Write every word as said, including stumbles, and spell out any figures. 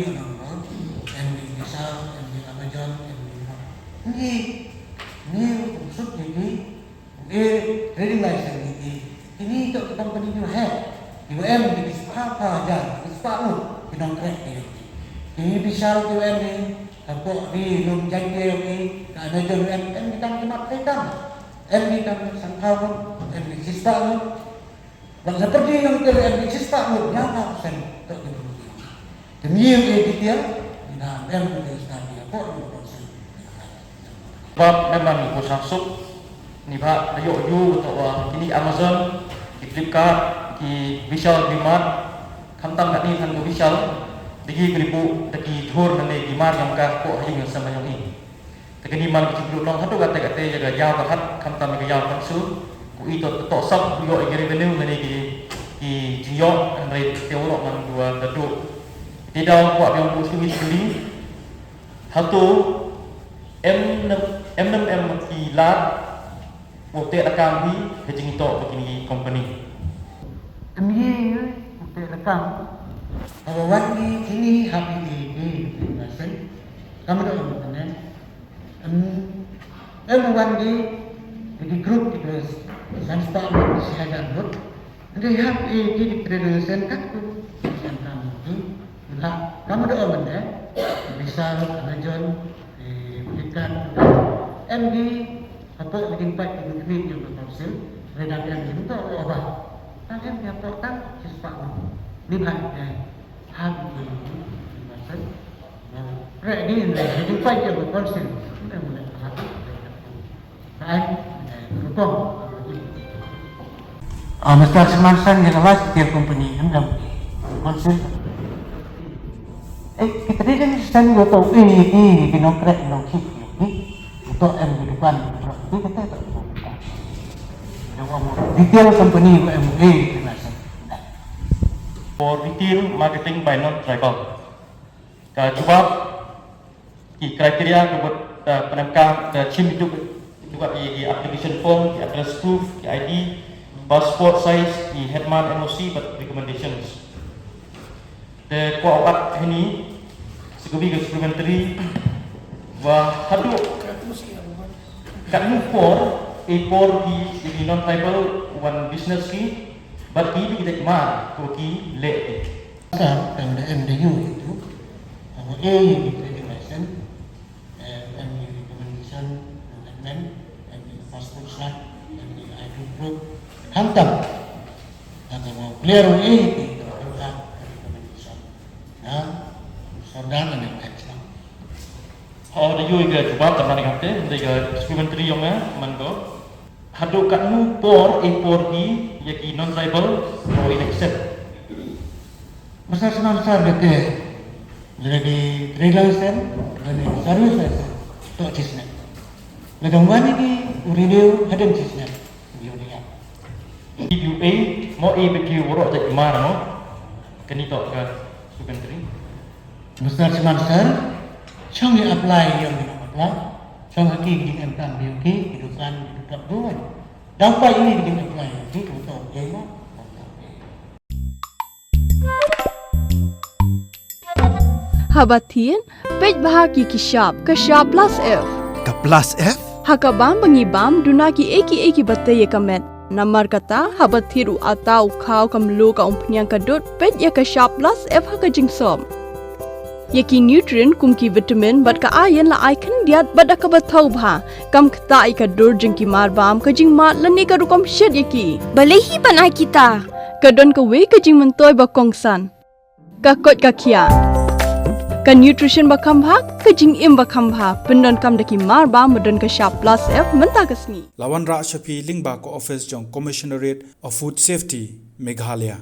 Ïa ka nong ba em ki Vishal, em ki Amazon, em ki Mart. Ngi, ngi u sut ngi ki, eh, trading license ngi ki. Kini to ki company ki heh. Ki em ki spah, spah hajar, ki spah ngut ki nongtrei ki. Ki Vishal ki em ni, hapoh ki lum jait ki em ni, ka Amazon em, em ki tang ki mat ki tang. Em ki tang san phaw ngut, em ki spah ngut. Bad sa pyrdi nong ki em ki spah ngut, ïa ka persen to ki bru. Te ngi ïa ki tiang, ina em ki stad ïa ko ni ko sen. Bad memang ko sa suk ni ba da ïoh ïoh to wa kini Amazon, ki Flipkart, ki Vishal, ki Mart, khamtam ka ni kan ko Vishal, dagi ki ribu, dagi jhur nane ki mar yang ka ko ha ïing yang sama yang ni. Te kini man ki jingkyrduh long haduh kate kate ïa ka ïaw ka hat khamtam ïa ka ïaw kan su. Ku i to to sap ku ïoh ïa ki revenue ngane ki ki jingïoh hynrei te u long man dua da duh. Te daw kwah biang ku sngewthuh kini. Hato em nem em nem em ki lad u te da kam hi ha jingïoh ba kini company. Em hi u te da kam. Haba wan ni kini ha kini ki ki sen. Kam da em ne. Em, em wan di, di group di bes, san spah ngut, shi hajar ngut. Di hap i di di trader sen kat tu, sen kam tu. Lah, kam Ka ong mynne, Vishal, Amazon, eh, Flipkart, em ki hapoh ki jingpait ki jingkhmih jong ka council, hynrei dang em ki mynta u Ova. Dang em ki hapoh tang shispah ngut. Ni bha ïa ki, ha ki jingpait. Hynrei ki hynrei ki jingpait jong ka council, em ki hapoh. Ai, eh, rupong. Ah, Mister Simansan, ïa ka last detail company, em dang council. Eh, kita dei dang sen go to, eh, eh, ki nongkrek nongkhih, eh, to em ki dukan, eh, kita tak. Detail company, eh, eh, kita sen. For retail marketing by non-tribal. Ka jubab, ki criteria ka bud, eh, pyndonkam ka chim juk, juk ki, ki application form, ki address proof, ki I D, passport size, ki Hetman N O C, bad recommendations. Te kwah wad hini, shuh kawei ka supplementary, wa haduh katno por, eh, por ki, ki non-tribal wan business ki, bad ki, ki dei mar, ko ki leh ki. Sa, tang da em da yu itu. Hawa e yu itu di license. Eh, em yu itu mention, amendment, em yu passport sa, em yu I D proof. Hantam. Hantam mau clear e itu. Itu mention. Na, sordan ane text na. Hawa da yu ka jubab tang na ni kate, da ka supplementary yong na, man ko. Haduh katno por e por ki, ïa ki non-tribal, ko in accept. Masa snan sar da te, lagi trade license, lagi service license, to chisne. Lagi wani ki renew hadem chisne. Yu ni ya. Yu e, mo e beki woro ja imar no. Kani to ka supplementary. Mister Simansan, chong i apply ïa ki apply. Chong ha ki ki em kam ïa ki, ki dukan, ki dukan duan. Daw pa ini ki apply ïa ki, ki to ïa ma. Haba thied, peit bha ki ki shap, ka shap plus F. Ka plus F? Ha ka bam ba ngi bam, duna ki ei ki ei ki ba tei ïa ka met. Namar kata, haba thied u ata u khaw ka mluh ka umphniang ka dud, peit ïa ka shap plus F ha ka jingsop. Ïa ki nutrient kum ki vitamin bad ka iron la ai khyndiat bad da kaba thaw bha. Kam ktah ïa ka dur jong ki mar bam, ka jingmad lane ka rukom shet ïa ki. Balei hi ban ai kita? Ka don kawei ka jingmyntoi ba kongsan. Ka koit ka khiah. Ka nutrition ba kham bha, ka jingim ba kham bha. Pyndonkam da ki mar bam ba don ka shap plus F mynta ka sngi. La wanrah sha phi lyngba ka office jong Commissionerate of Food Safety, Meghalaya.